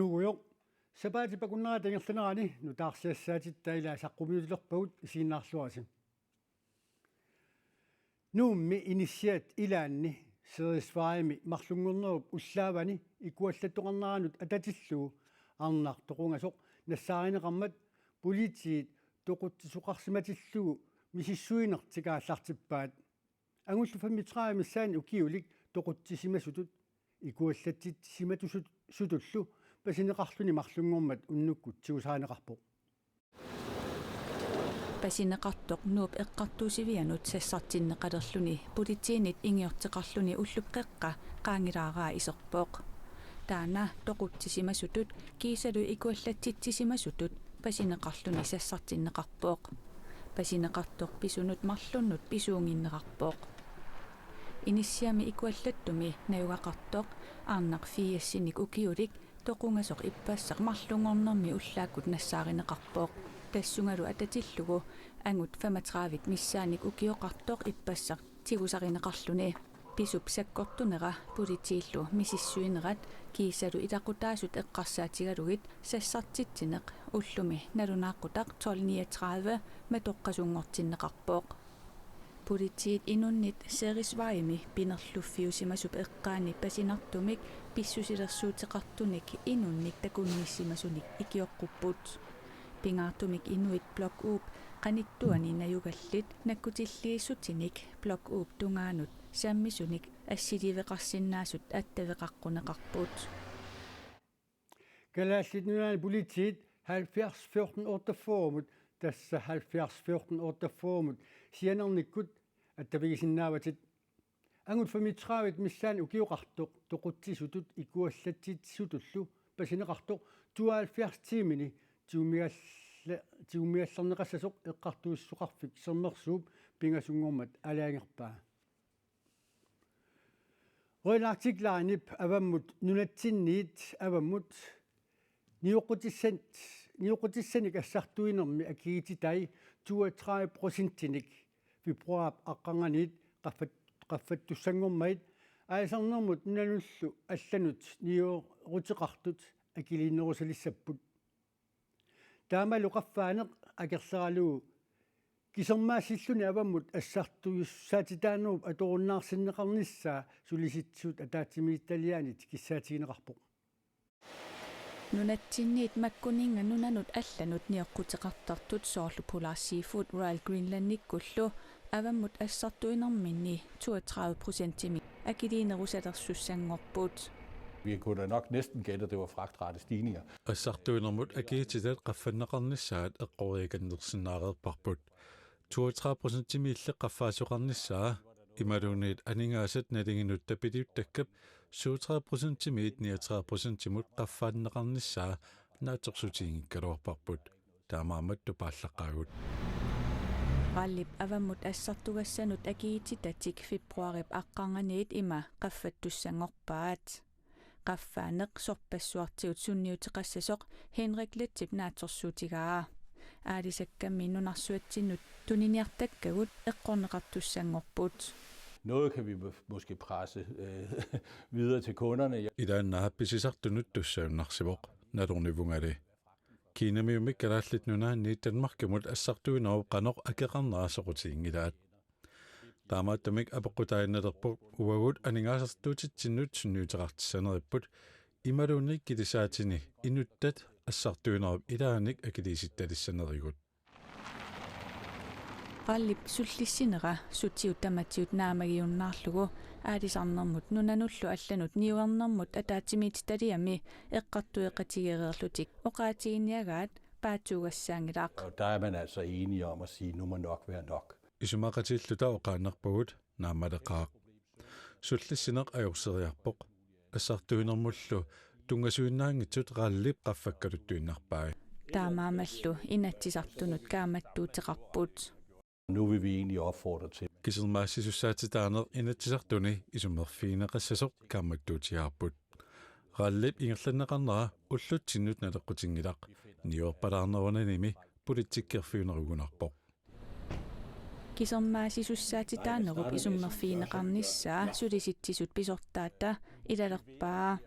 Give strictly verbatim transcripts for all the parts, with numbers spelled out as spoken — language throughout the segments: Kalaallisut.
Nuugujoq, sapaatip akunnerata ingerlanerani nutaarsiassaatitta ilaa saqqummiutilerpagut, isiginnaarluarisi. Nuummi inissiat ilaanni Seerisvejimi marlunngornerup ullaavani ikuallattoqarneranut atatillugu arnaq toqungasoq nassaarineqarmat politiit toqutsisoqarsimatillugu misissuinertik aallartippaat. Angullu femogtredive missaanni ukiulik toqutsisimasutut ikuallatsitsimatusutullu pasineqarluni marlunngormat unnukkut tigusarineqarpoq. Pasineqartoq Nuup eqqartuussivianut sassartinneqalerluni politiinit ingiorteqarluni ullup qeqqa qaangilaaraa iserpoq. Taanna toqutsisimasutut kiisalu ikuallatsitsisimasutut pasineqarluni sassartinneqarpoq. Pasineqartoq pisunut marlunnut pisuunnginnerarpoq. Inissiami ikuallattumi najugaqartoq arnaq firsinik ukiulik toqungasoq ippassaq marlunngornermi ullaakkut nassaarineqarpoq. Tassungalu atatillugu angut femogtredive missaannik ukioqartoq ippassaq tigusarineqarluni. Pisup sakkortunera politiillu misissuinerat kiisalu ilaqutaasut eqqarsaatigalugit sassartitsineq ullumi nalunaaqutaq tolv niogtredive matoqqasunngortinneqarpoq. Politiit inunnit Seerisvejimi pinerluffiusimasup eqqaani pasinartumik pissusilersuuteqartunik inunnik takunnissimasunik ikioqqupput. Pingaartumik inuit Blok U-p qanittuani najugallit nakkutilliissutinik Blok U-p tungaanut sammisunik assiliiveqarsinnaasut attaveqaqquneqarput. Kalaallit Nunaanni politiit halvfjerds fjorten otteogfyrre-mut, tassa halvfjerds fjorten otteogfyrre-mut sianernikkut attavigisinnaavatit. Angut femogtredive missaanni ukioqartoq toqutsisutut ikuallatsitsisutullu pasineqartoq tooghalvfjerds tiimini tigummialla-, tigummiallerneqassasoq Eqqartuussisoqarfik Sermersuup pingasunngormat aalajangerpaa. Royal Arctic Linep avammut nunatsinniit avammut nioqqutissan-, nioqqutissanik assartuinermi akigitai toogtredive procentinik februaarip aqqarnganiit qaffat-, qaffattussanngormagit aalisarnermut nunanullu allanut nioruteqartut akiliinerusalissapput. Taamalu qaffaaneq akerleralugu kisermaassilluni avammut assartuisussaatitaanerup atorunnaarsinneqarnissaa Sulisitsisut Ataatsimiititaliaanit kissaatigineqarpoq. Nunatsinniit makkuninnga nunanut allanut nioqquteqartartut soorlu Polar Seafood Royal Greenlandikkullu avammut assartuinerminni toogtredive procentimik akiliinerusalersussanngorput. Vi kunne da nok næsten gætte, at det var fragtrattestigninger. Assartuinermut akiliitit qaffanneqarnissaat eqqoriakannersinnaareerparput. Toogtredive procentimiilli qaffaasoqarnissaa imaluunniit aningaasat nalinginut tapiliuttakkap syvogtredive procentimiit niogtredive procentimut qaffanneqarnissaa naatsorsuutiginngikkaluarparput. Taamaammat tupaallaqqaagut. RAL-ip avammut assartugassanut akiliititatik februaarip aqqarnganiit ima qaffattussanngorpaat. Qaffaaneq sorpassuartigut sunniuteqassasoq Henrik Lettip naatsorsuutigaa. Aalisakkammi nunarsuatsinnut tuniniartakkagut eqqorneqartussanngorput. Noget kan vi må-, måske presse, øh, videre til kunderne. Ilaannaap pisisartunut tussajunnaarsivoq, nalornivungali. Kiinamiumik Kalaallit Nunaanni Danmarkimut assartuinerup qanoq akeqarnera soqutiginngilaat. Taamaattumik apeqqutaaginnalerpoq uagut aningaasartuutitsinnut sunniuteqartissaneripput imaluunniit kilisaatini inuttat assartuinerup ilaanik akiliisittalissanerigut. RAL-ip sullissinera sutigut tamatigut naammagiunnaarlugu aalisarnermut nunanullu allanut niuernermut ataatsimiititaliami eqqartueqatigeereerlutik oqaatiginiagaat paatsuugassaanngilaq. Og der er man altså enige om at sige, nu må nok være nok. Isumaqatigiilluta oqaannarpugut naammaleqaaq. Sullissineq ajorseriarpoq. Assartuinermullu tunngasuinnaanngitsut RAL-ip qaffakkaluttuinnarpai. Taamaammallu Inatsisartunut kaammattuuteqarput. Nu vil vi egentlig opfordre til. Kisermaassisussaatitaaneq Inatsisartuni isummerfigineqassasoq kaammattuutigaarput. RAL-ip ingerlanneqarnera ullutsinnut naleqqutinngilaq. Niuerpalaarnerunanimi politikkerfiunerugunarpoq. Kisermaassisussaatitaanerup isummerfigineqarnissaa Sulisitsisut pisortaata ilalerpaa.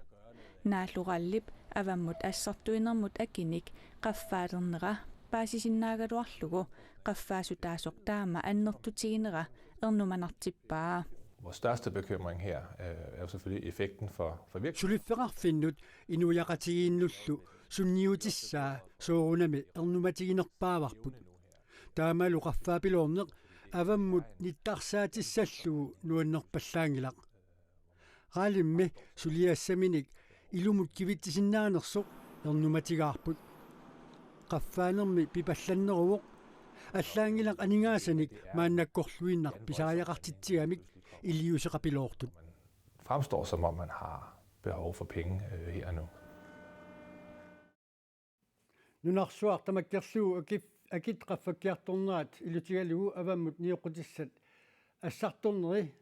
Naallu RAL-ip avammut assartuinermut akinik qaffaalernera paasisinnaagaluarlugu qaffaasutaasoq taama annertutiginera ernumanartippaa. Vores største bekymring her øh, er jo selvfølgelig effekten for, for virksomheden. Suliffeqarfinnut inuiaqatigiinnullu sunniutissaa soorunami ernumatiginerpaavarput. Taamalu qaffaapiloorneq avammut nittarsaatissalluu nuannerpallaanngilaq. Raalimmi suliassaminik ilumut kivitsisinnaanersoq ernumatigaarput. Qaffaanermi pipallanneruvoq, allaanngilaq aningaasanik maannakkorluinnaq pisariaqartitsigamik iliuuseqapiloortut. Fremstår, som om man har behov for penge øh, her og nu. Nunarsuaq tamakkerlugu akit, akit qaffakkiartornerat ilutigalugu avammut nioqqutissat assartorneri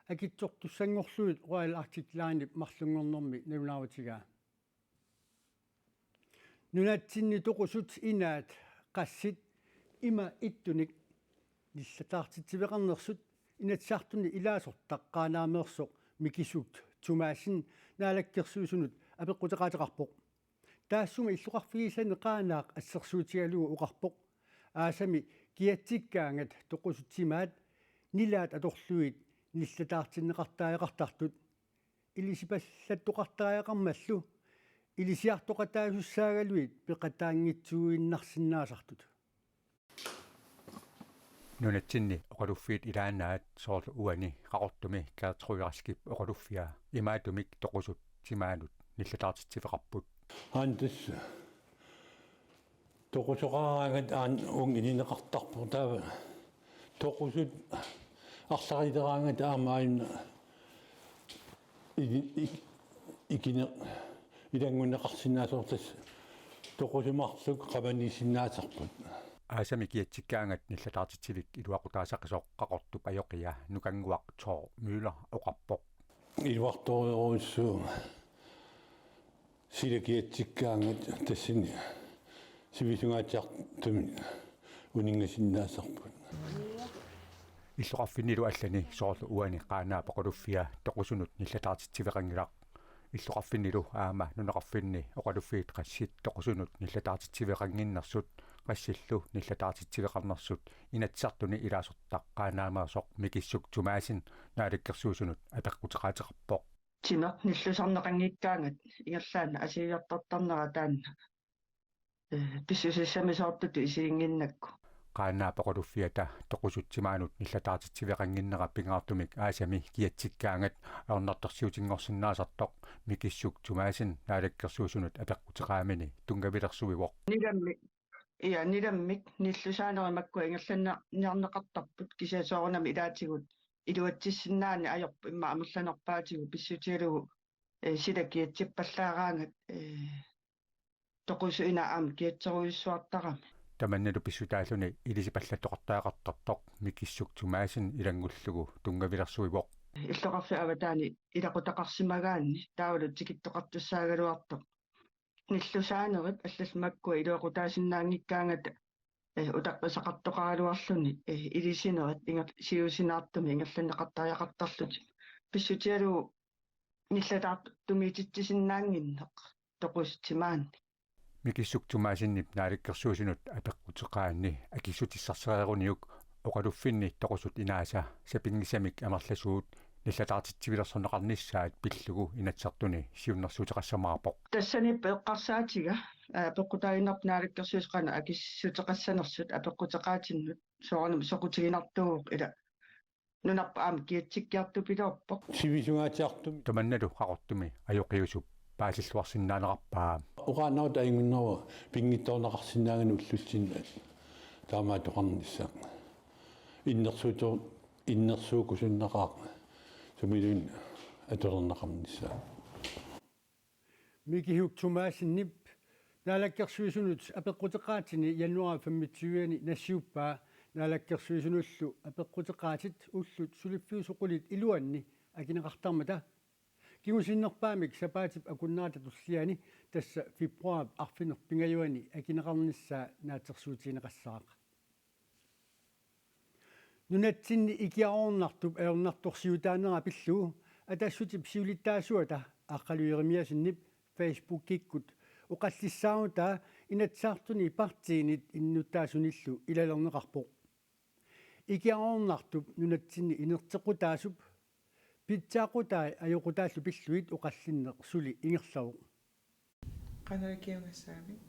akitsortussanngorlugit Royal Arctic Linep marlunngornermi nalunaarutigaa. Nunatsinni toqusut inaat qassit ima ittunik nillataartitsiveqarnersut Inatsisartuni ilaasortaq Qaanaameersoq Mikisugt Thomassen Naalakkersuisunut apeqquteqaateqarpoq. Taassuma illoqarfigisani Qaanaaq assersuutigalugu oqarpoq aasami kiatsikkaangat toqusut timaat nilaat atorlugit nillataartinneqartariaqartartut. Ilisipallattoqartariaqarmallu ilisiartoqataasussaagaluit peqataanngitsuuinnarsinnaasartut. Nunatsinni oqaluffiit ilaannaat soorlu uani Qaqortumi Gertrud Raskip oqaluffia imaatumik toqusut timaanut nillataartitsiveqarput. Aana tassa toqusoqaraangat aana uunga ilineqartarpoq taava toqusut arlalerileqaraangat aamma aana iki- iki- ikine- ilanngunneqarsinnaasoq tassa toqusut marluk qamaniissinnaasarput. Aasami kiatsikkaangat nillataartitsivik iluaqutaasaqisoq Qaqortup ajoqia Nukannguaq Thor Møller oqarpoq. Iluartorujussuuvoq sila kiatsikkaangat tassani sivisungaatsiartumik uninngasinnaasarput. Illoqarfinnilu allani soorlu uani Qaanaap oqaluffia toqusunut nillataartitsiveqanngilaq. Illoqarfinnilu aamma nunaqarfinni oqaluffiit qassit toqusunut nillataartitsiveqannginnersut qassillu nillataartitsiveqarnersut Inatsisartuni ilaasortaq Qaanaameersoq Mikissuk Thomassen Naalakkersuisunut apeqquteqaateqarpoq. Timeq nillusarneqanngikkaangat ingerlaannaq assigiiartortarnera taanna pissusissamisoortutut isiginnginnakku. Qaanaap oqaluffiata toqusut timaanut nillataartitsiveqannginnera pingaartumik aasami kiatsikkaangat ajornartorsiutinngorsinnaasartoq Mikissuk Thomassen Naalakkersuisunut apeqquteqaamini tunngavilersuivoq. Nilammik, ia, nilammik nillusaanerit makkua ingerlanniarneqartarput kisianni soorunami ilaatigut iluatsissinnaanni ajorput immaqa amerlanerpaatigut pissutigalugu sila kiatsippallaaraangat toqusut inaat aamma kiatserujussuartarami. Tamannalu pissutaalluni ilisipallattoqartariaqartartoq Mikissuk Thomassen ilanngullugu tunngavilersuivoq. Illoqarfiup avataani ilaqutaqarsimagaanni taavalu tikittoqartussaagaluartoq nillusaanerit allallu makkua iluaqutaasinnaanngikkaangata utaqqisaqartoqaraluarluni ilisinerit ingerl- siusinaartumik ingerlanneqartariaqartarlutik. Pissutigalugu nillataartumiititsisinnaannginneq toqusut timaanni. Mikissuk Thomassenip Naalakkersuisunut apeqquteqaanni akissutissarsioriniuk oqaluffinni toqusut inaasa sapinngisamik amerlasuut nillataartitsivilersorneqarnissaat pillugu Inatsisartuni siunnersuuteqassamaarpoq. Tassaniippoq eqqarsaatiga apeqqutaaginnarpoq Naalakkersuisut qanoq akissuteqassanersut apeqquteqaatinnut soorunami soqutiginartuuvoq ila nunarput aamma kiatsikkiartupiloorpoq. Sivisungaatsiartumik. Tamannalu Qaqortumi ajoqiusup paasilluarsinnaanerarpaa. Oqaannarluta ajunngitsorujuk pinngitsoorneqarsinnaanngilaq ullutsinni taamaattoqarnissaa. Innersuuto- innersuukkusunnaqaaq sumiluunniit atulerneqarnissaa. Mikihuk Thomassenip Naalakkersuisunut apeqquteqaatini januaarip femogtyve-ani nassiuppaa Naalakkersuisunullu apeqquteqaatit ullut suliffiusoqulit iluanni akineqartarmata. Kingusinnerpaamik sapaatip akunnerata tulliani tassa februaarip arfineq-pingajuani akineqarnissaa naatsorsuutigineqassaaq. Nunatsinni ikiaroornartup ajornartorsiutaanera pillugu Atassutip siulittaasuata Aqqalu Jeremiassenip Facebookikkut Oqallissaarutaa Inatsisartuni partiinit innuttaasunillu ilalerneqarpoq. Ikiaroornartup nunatsinni inerteqqutaasup pitsaaqutai ajoqutaallu pillugit oqallinneq suli ingerlavoq. Qanoq ikiugassaavit?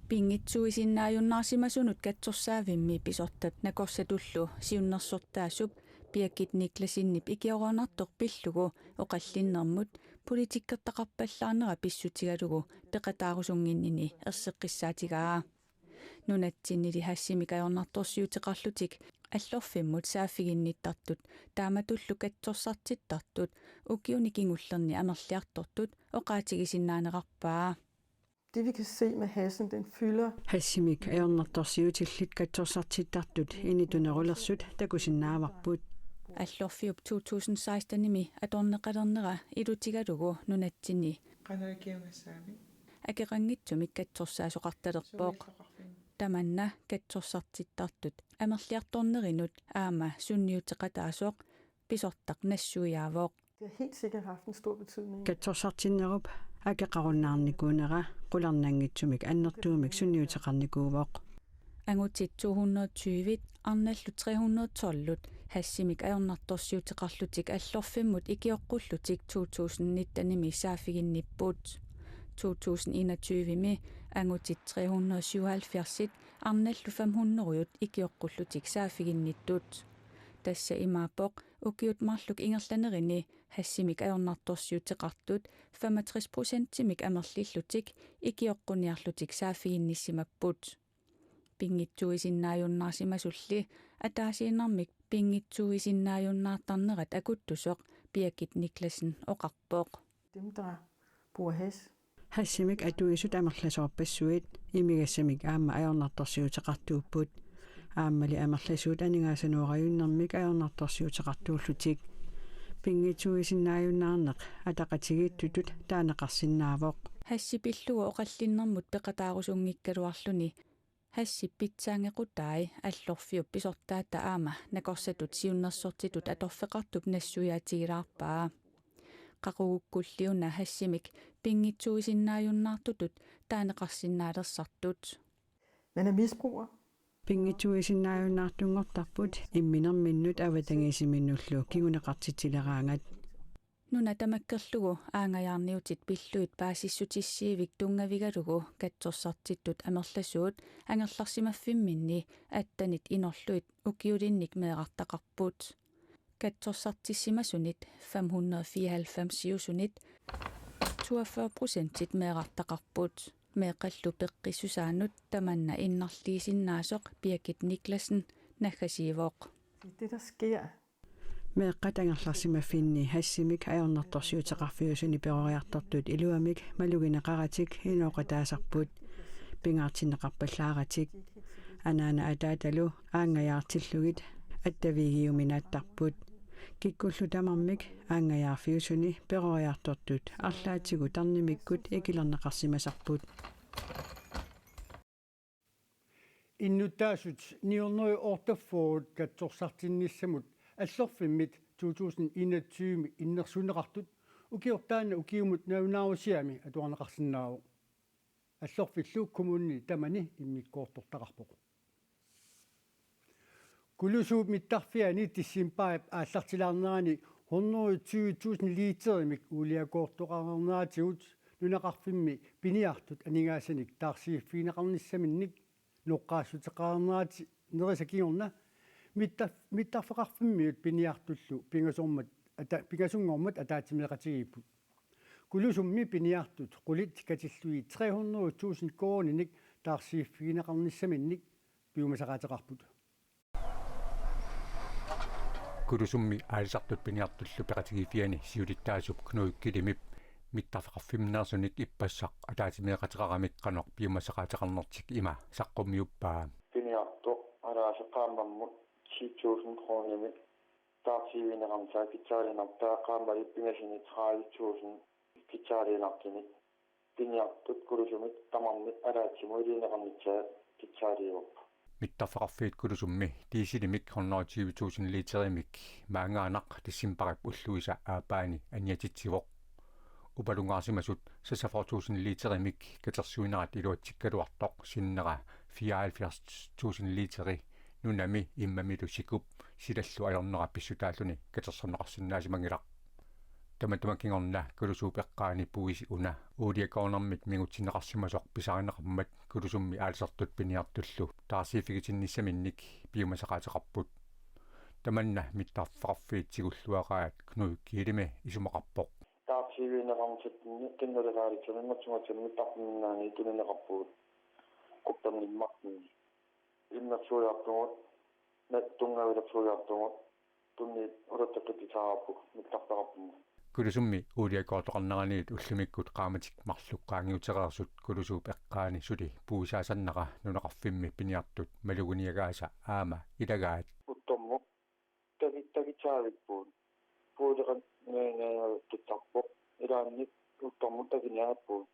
Pinngitsuuisinnaajunnaarsimasunut katsorsaavimmi pisortat nakorsatullu siunnersortaasup Birgit Niklasenip ikiaroornartoq pillugu oqallinnermut politikkertaqarpallaarnera pissutigalugu peqataarusunnginnini erseqqissaatigaa. Nunatsinnili hashimik ajornartorsiuteqarlutik allorfimmut saaffiginnittartut taamatullu katsorsartittartut ukiuni kingullerni amerliartortut oqaatigisinnaanerarpaa. Det vi kan se med hashen, den fylder. Hashimik ajornartorsiutillit katsorsartittartut initunerulersut takusinnaavarput. Allorfiup to tusind seksten-imi atorneqalernera ilutigalugu nunatsinni Qanoq ikiugassaavit? Akeqanngitsumik katsorsaasoqartalerpoq. Tamanna katsorsartittartut amerliartornerinut aamma sunniuteqataasoq pisortaq nassuiaavoq. Det har helt sikkert haft en stor betydning. Katsorsartinnerup akeqarunnaarnikuunera qularnanngitsumik annertuumik sunniuteqarnikuuvoq. Angutit to hundrede og tyve arnallu tre hundrede og tolv hashimik ajornartorsiuteqarlutik allorfimmut ikioqqullutik to tusind nitten-imi saaffiginnipput. To tusind enogtyve-mi angutit tre hundrede og syvoghalvfjerds arnallu fem hundrede ikioqqullutik saaffiginnittut. Tassa imaappoq ukiut marluk ingerlanerini hashimik ajornartorsiuteqartut femogtres procentimik amerlillutik ikioqquniarlutik saaffiginnissimapput. Pinngitsuuisinnaajunnaarsimasulli ataasiinnarmik pinngitsuuisinnaajunnaartarnerat akuttusoq Birgit Niklasen oqarpoq. Dem, der bruger hash. Hashimik atuisut amerlasoorpassuit imigassamik aamma ajornartorsiuteqartuupput. Aammali amerlasuut aningaasanoorajunnarmik ajornartorsiuteqartuullutik. Pinngitsuuisinnaajunnaarneq ataqatigiittutut taaneqarsinnaavoq. Hashi pillugu oqallinnermut peqataarusunngikkaluarluni haship pitsaanngequtai allorfiup pisortaata aamma nakorsatut siunnersortitut atorfeqartup nassuiaatigilaarpaa. Qaqugukkulliuna hashimik pinngitsuuisinnaajunnaartutut taaneqarsinnaalersartut. Man er misbruger. Pinngitsuuisinnaajunnaartunngortarput imminerminnut avatangiisiminnullu kinguneqartitsileraangat. Nuna tamakkerlugu aanngajaarniutit pillugit paasissutissiivik tunngavigalugu katsorsartittut amerlasuut angerlarsimaffimminni attenit inorlugit ukiulinnik meerartaqarput. Katsorsartissimasunit fem hundrede fireoghalvfems-iusunit toogfyrre procentit meerartaqarput. Meeqqallu peqqissusaanut tamanna innarliisinnaasoq Birgit Niklasen naggasiivoq. Det er det, der sker. Meeqqat angerlarsimaffinni hashimik ajornartorsiuteqarfiusuni peroriartortut iluamik malugineqaratik inooqataasarput pingaartinneqarpallaaratik. Anaana ataatalu aanngajaartillugit attavigiuminaattarput. Kikkullu tamarmik aanngajaarfiusuni peroriartortut arlaatigut tarnimikkut ikilerneqarsimasarput. Innuttaasut ni hundrede og otteogfyrre katsorsartinnissamut allorfimmit to tusind enogtyve innersuunneqartut ukiortaanna ukiumut nalunaarusiami atuarneqarsinnaavoq. Allorfillu kommunini tamani immikkoortortaqarpoq. Kulusuup mittarfiani decembarip aallartilaarnerani hundrede tyve tusind literimik uuliakoortoqarneratigut nunaqarfimmi piniartut aningaasanik taarsiiffigineqarnissaminnik noqqaassuteqarnerati nerisa kingorna mitta-, mittarfeqarfimmiut piniartullu pingasormat ata-, pingasunngormat ataatsimeeqatigiipput. Kulusummi piniartut qulit katillugit tre hundrede tusind koruuninik taarsiiffigineqarnissaminnik piumasaqaateqarput. Kulusummi aalisartut piniartullu peqatigiiffiani siulittaasup Knud Kilimip mittarfeqarfimmeersunik ippassaq ataatsimeeqateqaramik qanoq piumasaqaateqarnertik ima saqqummiuppaa. Piniartoq alaasa qaammammut ti tusind koruunimik taarsiiffigineqarnissaa pitsaaliinertaa qaammali pingasuni tredive tusind pitsaaliinertuni. Piniartut Kulusumit tamarmik ataatsimut ilineqarnissaat pitsaaliivarput. Mittarfeqarfiit Kulusummi dieselimik hundrede tyve tusind literimik maangaannaq decembarip ulluisa aappaani aniatitsivoq. Upalungaarsimasut seksogfyrre tusind literimik katersuinerat iluatsikkaluartoq sinnera fireoghalvfjerds tusind literi nunami immamilu sikup silallu ajornera pissutaalluni katersorneqarsinnaasimanngilaq. Tamatuma kingorna Kulusuup eqqaani puisi una uuliakoornermit mingutsinneqarsimasoq pisarineqarmat Kulusummi aalisartut piniartullu taarsiiffigitinnissaminnik piumasaqaateqarput. Tamanna mittarfeqarfiit tigulluaqaat Knud Kielimi isumaqarpoq. Taarsiivigineqarnissatsinnit qinnaleqaalissamik immersugatsinnit mittarfimminnaanit tunineqarpugut. Qupperneq immartinni immersuiartugut, na-, tunngavilersuiartugut, tunniit ulatseqqittissavarput mittarfeqarfimmut. Kulusummi uuliakoortoqarneraniit ullumikkut qaammatit marluk qaangiutereersut Kulusuup eqqaani suli puisaasannera nunaqarfimmi piniartut maluginiagaasa aamma ilagaat. Uttormut tagi-, tagitsaavippugut. Puuleqan neeneertitsarpoq. Ilaanni uttormut taginiaappugut.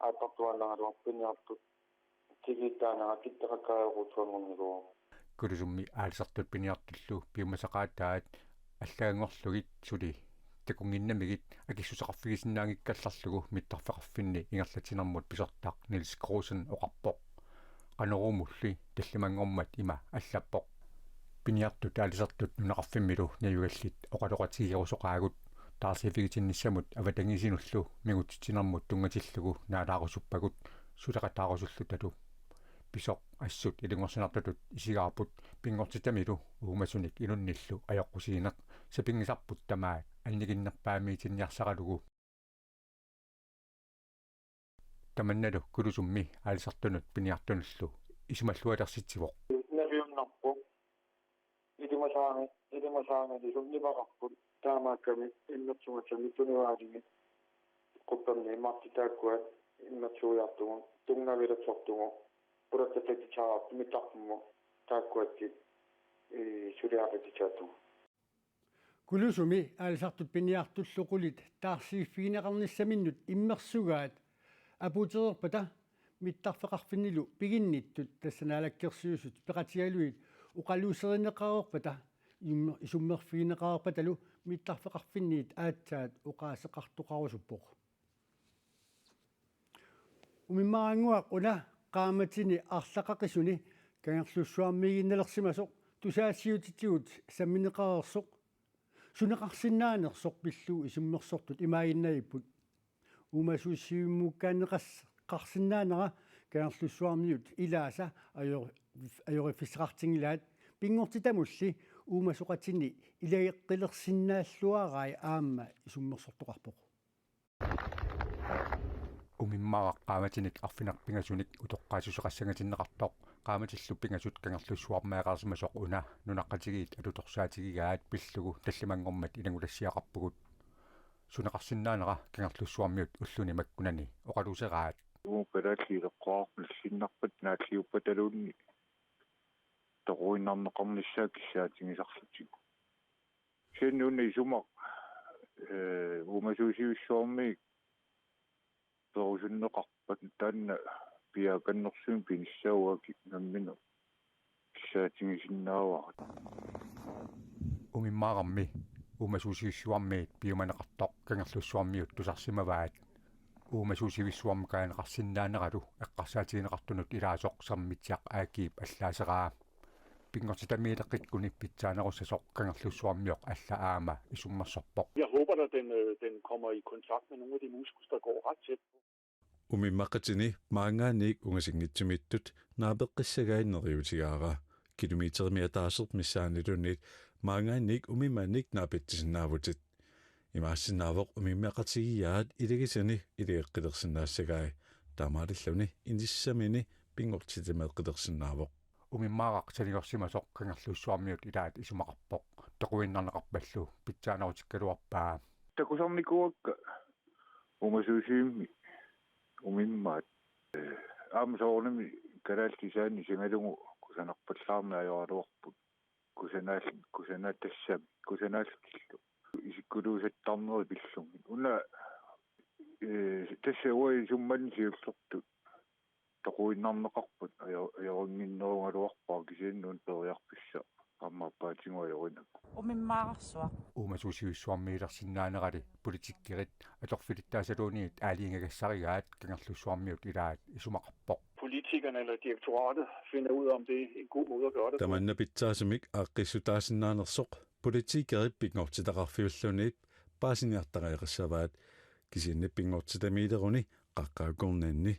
Aattartuaannaraluarpoq piniartut. Tigiittaanera kitteqakkaajoqutsuanngornikuuvoq. Kulusummi aalisartut piniartullu piumasaqaataat allaganngorlugit suli takunnginnamigit akissuteqarfigisinnaanngikkallarlugu mittarfeqarfinni ingerlatsinermut pisortaq Niels Kreusen oqarpoq. Qanorumulli tallimanngormat ima allappoq: Piniartut aalisartut nunaqarfimmilu najugallit oqaloqatigerusoqaagut taarsiiffigitinnissamut avatangiisinullu mingutsitsinermut tunngatillugu naalaarusuppakka suleqataarusullutalu. Pisoq assut ilungersunartutut isigaarput pinngortitamilu uumasunik inunnillu ajoqusiineq sapinngisarput tamaat annikinnerpaamiitinniarsaralugu. Tamannalu Kulusummi aalisartunut piniartunullu isumallualersitsivoq. Neriunnarpoq. Ilimasaami, ilimasaami ilunnipaqarput taamaakkami immersugatsinnit tunivaalimik. Qupperneq immartit taakkua immersuiartugut, tunngavilersortugut, ulatseqqittissavarput mittarfimmut taakkuakkit, ii, suliaqqittissaapput. Kulusummi aalisartut piniartullu qulit taarsiiffigineqarnissaminnut immersugaat apuutereerpata mittarfeqarfinnilu piginnittut tassa Naalakkersuisut peqatigalugit oqaluuserineqareerpata im-, isummerfigineqareerpatalu mittarfeqarfinniit aatsaat oqaaseqartoqarusuppoq. Umimmaarannguaq una qaammatini arlaqaqisuni Kangerlussuarmiiginnalersimasoq tusagassiuutitigut sammineqareersoq suneqarsinnaanersoq pillugu isummersortut imaaginnavipput. Uumasuusivimmukkaanneqas-, qarsinnaanera Kangerlussuarmiut ilaasa ajo-, ajoriffissaqartinngilaat pinngortitamulli uumasoqatini ilageqqilersinnaalluarai aamma isummersortoqarpoq. Umimmaaraq qaammatini arfineq-pingasunik utoqqaassuseqassangatinneqartoq qaammatillu pingasut Kangerlussuarmeeqarsimasoq una nunaqqatigiit atutorsaatigigaat pillugu tallimanngormat ilanngutassiaqarpugut. Suneqarsinnaanera Kangerlussuarmiut ulluni makkunani oqaluuseraat. Uagut kalaallit ileqqoqarnallinnarpata naalliuppataluunniit toquinnarneqarnissaa kissaatigisarlutigu. Kisianni una isumaq, ee, uumasuusivissuarmiit perusunneqarpat taanna piaakannersuineq pinissaa uagut nammineq kissaatigisinnaavara. Umimmaararmi uumasuusivissuarmiit piumaneqartoq Kangerlussuarmiut tusarsimavaat. Uumasuusivissuarmikaaneqarsinnaaneralu eqqarsaatigineqartunut ilaasoq Sermitsiaq A G-p allaaseraa. Pinngortitamiileqqikkuni pitsaanerussasoq Kangerlussuarmioq alla aamma isummersorpoq. Jeg håber da, den, øh, den kommer i kontakt med nogle af de musikere, der går ret tæt på. Umimmaqatini maanngaanniit ungasinngitsumitsut naapeqqissagai neriuutigaara. Kilometerimik ataaseq missaanniluunniit maanngaanniit umimmanik naapitsisinnaavutit. Imaassinnaavoq umimmaqatigiiaat ilagisani ilageqqilersinnaassagai. Taamaalilluni inissamini pinngortitameeqqilersinnaavoq. Umimmaaraq saniorsimasoq Kangerlussuarmiut ilaat isumaqarpoq. Toquinnarneqarpallu pitsaanerutikkaluarpaa. Takusarnikuuakka uumasuusivimmi umimmaat. Ee, aamma soorunami kalaallit isaanni isigalugu kusanarpallaarneq ajoraluarput. Kusanaal-, kusanaatassami, kusanaallutillu. Isikkuluusattarneri pillugit. Una, ee, tassa uagut isumanni siullertut toquinnarneqarput ajo-, ajorinnginnerugaluarpara kisianni una periarfissaq aamma aappaatigut ajorinagu. Umimmaararsuaq. Uumasuusivissuarmiilersinnaanerali politikkerit atorfilittaasaluunniit aalajangigassarigaat Kangerlussuarmiut ilaat isumaqarpoq. Politikerne eller direktoratet finder ud af, om det er en god måde at gøre det på. Tamanna pitsaasumik aaqqissutaasinnaanersoq politikerit pinngortitaqarfiulluunniit paasiniartariaqassavaat, kisianni pinngortitamiileruni qaqqaakornianni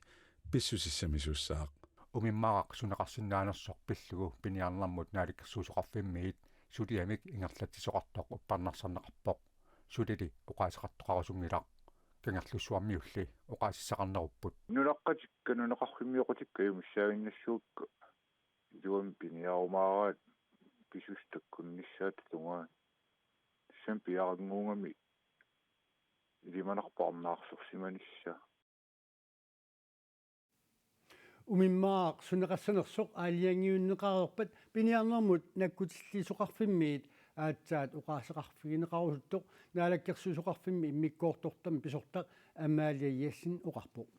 pissusissamisussaaq. Umimmaaraq suneqarsinnaanersoq pillugu piniarnermut Naalakkersuisoqarfimmiit suliamik ingerlatsisoqartoq uppernarsarneqarpoq. Sulili oqaaseqartoqarusunngilaq. Kangerlussuarmiulli oqaasissaqarnerupput. Nunaqqatikka, nunaqarfimmioqatikka missaannassavakka. Iluamik piniarumaaraat pisut takkunnissaata tungaanut. Tassami piaranngugami ilimanarpoq arnaarsorsimanissaa. Umimmaaraq suneqassanersoq aalajangiunneqareerpat piniarnermut nakkutilliisoqarfimmiit aatsaat oqaaseqarfigineqarusuttoq Naalakkersuisoqarfimmi immikkoortortami pisortaq Amalie Jessen oqarpoq.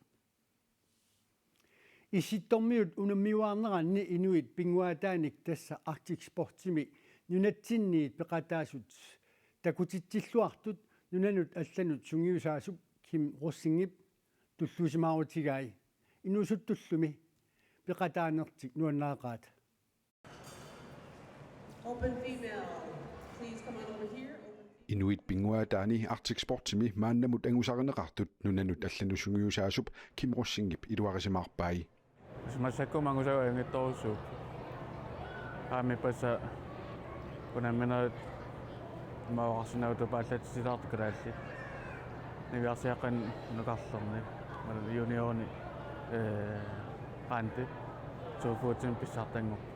Issittormiut unammiuaarneranni inuit pinnguaataanik, tassa Arctic Sportsimi nunatsinniit peqataasut takutitsilluartut nunanut allanut sungiusaasup Kim Rosingip tulluusimaarutigai. Inuusuttullumi peqataanertik nuannaaqaat. Open female, please come on over here. Open female. Inuit pinnguaataani Arctic Sportsimi maannamut angusarineqartut nunanut allanut sungiusaasup Kim Rosingip iluarisimaarpai. Massakkut angusat ajunngitsorujussuupput. Aamma ippassaq unamminerit immaqa oqarsinnaavugut tupaallatsitilaartut kalaallit. Niviarsiaqqanik nukarlerni. Maanna juniorimi, eh, Randi. Two footimi pissartanngorpoq.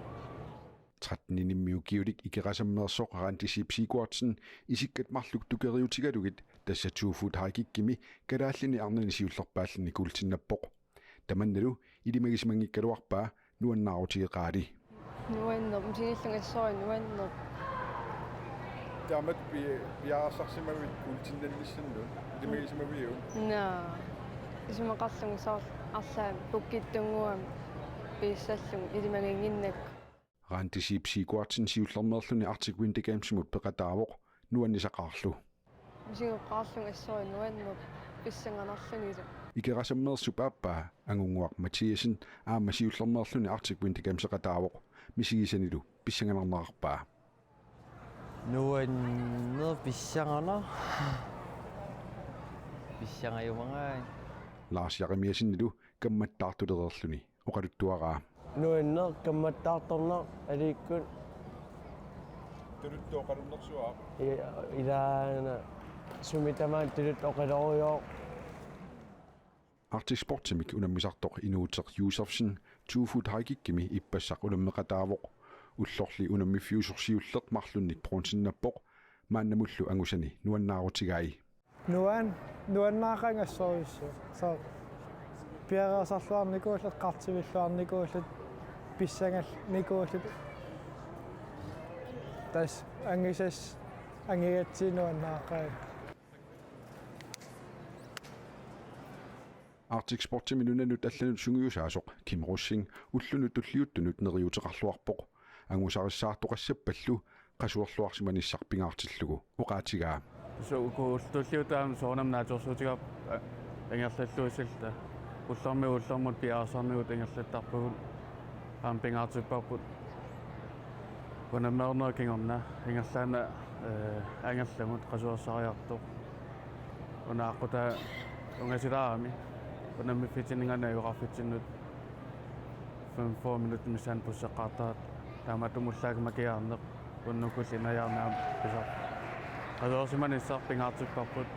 Tretten-inimmi ukiulik Ikerasammeersoq Randi Schiep Sigurdsen isikkat marluk tukeriutigalugit tassa two foot high kickimi kalaallini arnani siullerpaallini kuultinnappoq. Tamannalu ilimagisimanngikkaluarpaa nuannaarutigeqaali. Nuanneq, misigillunga assori nuanneq. Taamatut pi-, piareersarsimavit kuultinnannissamut, ilimagisimaviuk? Naa. Isumaqarlunga soorlu arlaannik pukkittunnguamik piissallunga ilimaginnginnakku. Randi Schiep Sigurdsen siullermeerluni Arctic Winter Gamesimut peqataavoq nuannisaqaarlu. Misigoqqaarlunga assori nuanneq pissanganarlunilu. Ikerasammeersup aappaa Angunnguaq Mathiassen aamma siullermeerluni Arctic Winter Games peqataavoq, misigisanilu pissanganarnerarpaa. Nuanneq pissanganar-, pissangajumagai. Lars Jeremiassenilu kammattaartulereerluni oqaluttuaraa. Nuanneq kammattaartorneq aliikkut. Tuluttut oqalunnersuaq. I-, ilaana sumi tamaat tuluttut oqaluujuuvoq. Arctic Sportsimik unammisartoq Inuuteq Josefsen two foot high kickimi ippassaq unammeqataavoq. Ullorli unammiffiusoq siulleq marlunnik bronzennappoq. Maannamullu angusani nuannaarutigai. Nuan-, nuannaaqaanga assorujussuaq. Soorlu piareersarluarnikuulluta, qartivilluarnikuulluta, pissangannikuulluta. Tassa angisas-, angigatsigu nuannaaqaanga. Arctic Sportsimi nunanut allanut sungiusaasoq Kim Rosing ullunut tulliuttunut neriuuteqarluarpoq. Angusarissaartoqassappallu qasuerluarsimanissaq pingaartillugu oqaatigaa. Suu, uku ullut tulliuttut aamma soorunami naatsorsuutigaarput, a-, ingerlalluisilluta. Ullormiit ullormut piareersarnigut ingerlattarpugut. Aamma pingaartipparput unammereernerup kingorna ingerlaannaq, eh, angerlamut qasuersariartoq. Una aqqutaa ungasilaarami unammiffitsinninngaanniit ajoqarfitsinnut femogfyrre minutsit missaanni busseqqaartarput, taamaattumik ullaaq makiaarneq unnukkulli inajaarneq aamma pisarpoq. Qasuersimanissaq pingaartipparput.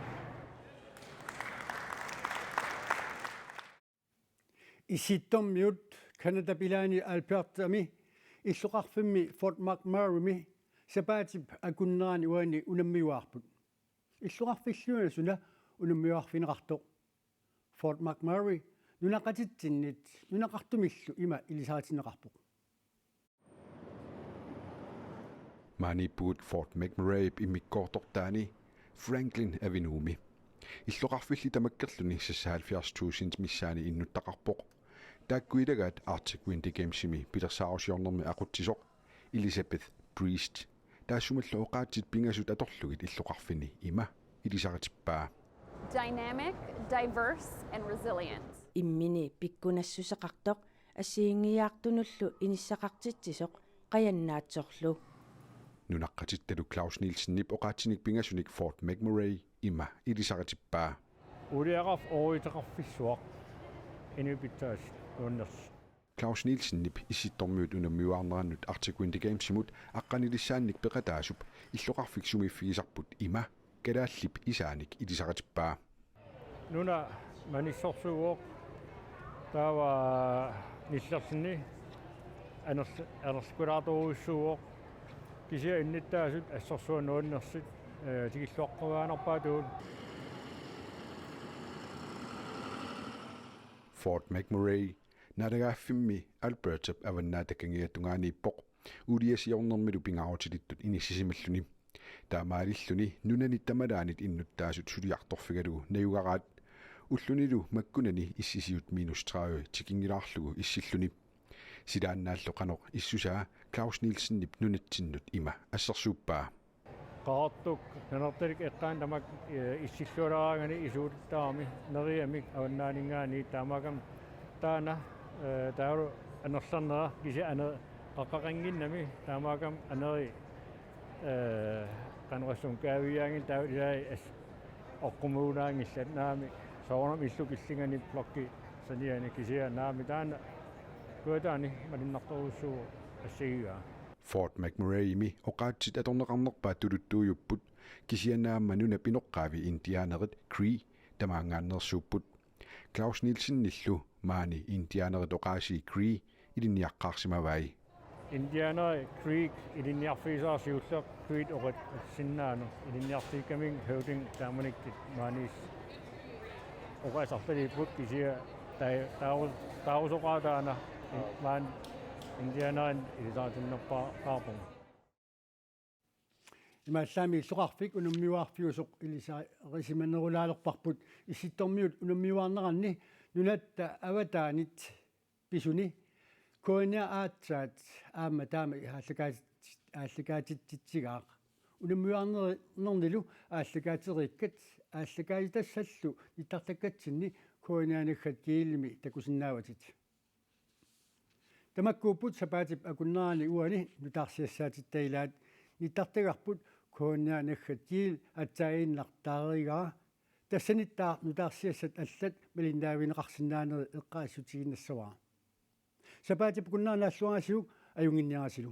Issittormiut Canadap ilaani Albertami illoqarfimmi Fort McMurraymi sapaatip akunnerani uani unammiuaarput. Illoqarfilluunniit suna unammiuaarfigineqartoq? Fort McMurray nunaqqatitsinnit nunaqartumillu ima ilisaritinneqarpoq. Maaniippugut Fort McMurrayp immikkoortortaani Franklin Avenuemi. Illoqarfilli tamakkerluni seksoghalvfjerds tusind missaani innuttaqarpoq. Taakku ilagaat Arctic Winter Gamesimi pilersaarusiornermi aqutsisoq Elizabeth Priest. Taassumalu oqaatsit pingasut atorlugit illoqarfinni ima ilisaritippaa. Dynamic, diverse, and resilient. Immini pikkunassuseqartoq assigiinngiiaartunullu inissaqartitsisoq qajannaatsorlu. Nunaqqatittalu Claus Nielsenip oqaatsinik pingasunik Ford McMurray ima ilisaritippaa. Uliaqarf oruiteqarfissuaq inuit pitsaasut nuannersoq. Claus Nielsenip Issittormiut unammiuaarnerannut Arctic Winter Gamesimut aqqanilissaannik peqataasup illoqarfik sumiiffigisarput ima kalaallip isaanik ilisaritippaa. Nuna manissorsuuvoq, taava nillerluni anerl-, anerlukulaartorujussuuvoq, kisianni innuttaasut assorsuaq nuannersut, ee, tikilluaqqugaanerpaatut. Ford McMurray naalagaaffimmi Albertap avannaata kangiata tungaaniippoq, uuliasiornermilu pingaarutilittut inissisimalluni. Taamaalilluni nunani tamalaanit innuttaasut suliartorfigalugu najugaraat. Ullunilu makkunani issisiut minus tredive tikinngilaarlugu issilluni. Silaannaallu qanoq issusaa Claus Nielsenip nunatsinnut ima assersuuppaa. Qaqortoq nanortalik eqqaani tamakku, ee, issilluaraangani isuuttarami neriamik avannaaninngaanniit, taamaakkami taanna, ee, taava anerlernera kisianni ane-, qaqqaqannginnami, taamaakkami aneri, ee, qanoq assut kaaviiaanngillat, taava ilai as-, oqqumiunaanngillat, naamik soorunami illup killingani blokki saniani, kisianni naamik taanna kujataani malunnartorujussuuvoq assigiigaa. Ford McMurraymi oqaatsit atorneqarnerpaat tuluttuujupput, kisianni aamma nunap inoqqaavi indianerit Cree tamaanngaanneersuupput. Claus Nielsenillu maani indianerit oqaasii Cree ilinniaqqaarsimavai. Indianeri Creek ilinniarfigisara siulleq Creed oqaatsinnaanut ilinniarfigikkamiuk høvding taamanikkut maaniis oqaasii arlaliipput, kisianni tai-, taarus-, taarusoqaaq taanna i-, maani indianerinut ilisaritinnerpaaqarpugut. Imaallaammi illoqarfik unammiuaarfiusoq ilisarisimanerulaalerparput Issittormiut unammiuaarneranni nunatta avataanit pisuni K N R aatsaat aamma taama aallakaatit-, aallakaatitsigaaq. Unammiuaarnernilu aallakaateriikkat aallakaatitassallu nittartakkatsinni K N R naggat gl-imi takusinnaavatit. Tamakkuupput sapaatip akunnerani uani nutaarsiassaatitta ilaat. Nittartagarput K N R naggat gl atsaaginnaq taareerigara. Tassanittaaq nutaarsiassat allat malinnaavigineqarsinnaaneri eqqaasitsissutiginnassavara. Sapaatip akunnera naalluarisiuk, ajunnginniarisilu.